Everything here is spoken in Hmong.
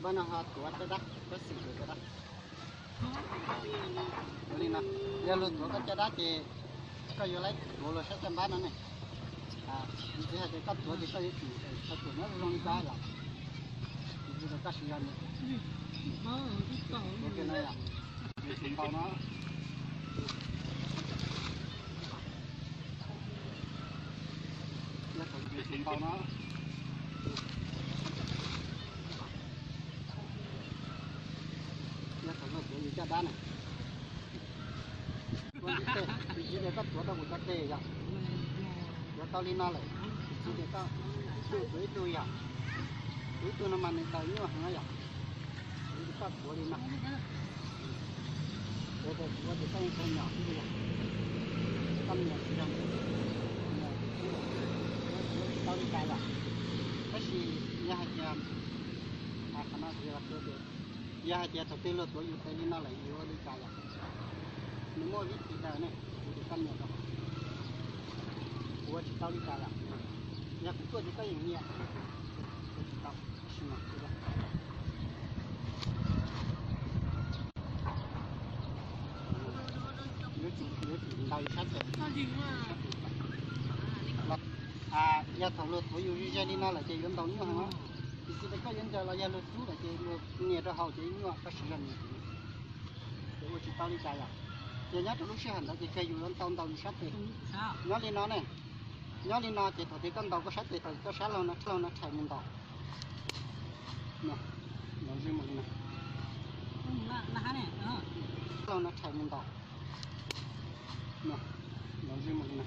Npaj no ho tuav caj dab, koj xim tuav caj dab. Ua li no, yog luag tuav koj caj dab ces koj yuav laib tuav luag sab caj npab no ne. Txiv hais tias koj tuav ces koj yuav tsum tau tuav nyob zoo li cas los, tsis tas koj siv zog nws. Ua li no yom, yuav tsum ntau no. Yog thaum yuav tsum ntau no. Yog thaum luag tuav yus caj dab na. Ua ntej, txiv tias koj tuav tau kuv cov tes yom. Tuav tau li no lawm, txiv tias koj ib tug tuav ib tug yom. Tuav ib tug no mas nws daws nyuaj heev yom. Txiv tias koj tuav li no. Tuav tias kuv ua tias koj yeej tau nyom xwb yom. Koj niam tsis yog, tsis tau li cas yom. Tab sis yog hais tias, qhov no txiv tias, yog hais tias thaum twg luag tuav yus tes li no lawm yus ua li cas yom. Nws muaj vib thim daws ne, kuv tias koj niam rau, kuv ua tsis tau li cas yom. Yog kuv tuaj ces koj yeem nyiam, ua tsis tau, tab sis mas yuav tsum, yuav tsum ntaus yus sab tes. Yog thaum luag tuav yus ze ze li no lawm ces yuav ntaus nyuaj heev. Tiam sis koj yuav ncaws los yog luag rub lawm ces luag nias rau hauv ces nyuaj, koj siv zog nias. Ces ua tsis tau li cas yom. Ces nyob rau lub sij hawm ntawd ces kiag yus yuav tau ntaus yus sab tes. Nyob li no ne, nyob li no ces thaum twg koj ntaus koj sab tes tau, koj sab laug no, laug no rhais mus ntaus. Ntaus zoo mus li no. Laug no rhais mus ntaus. Ntaus zoo mus li no.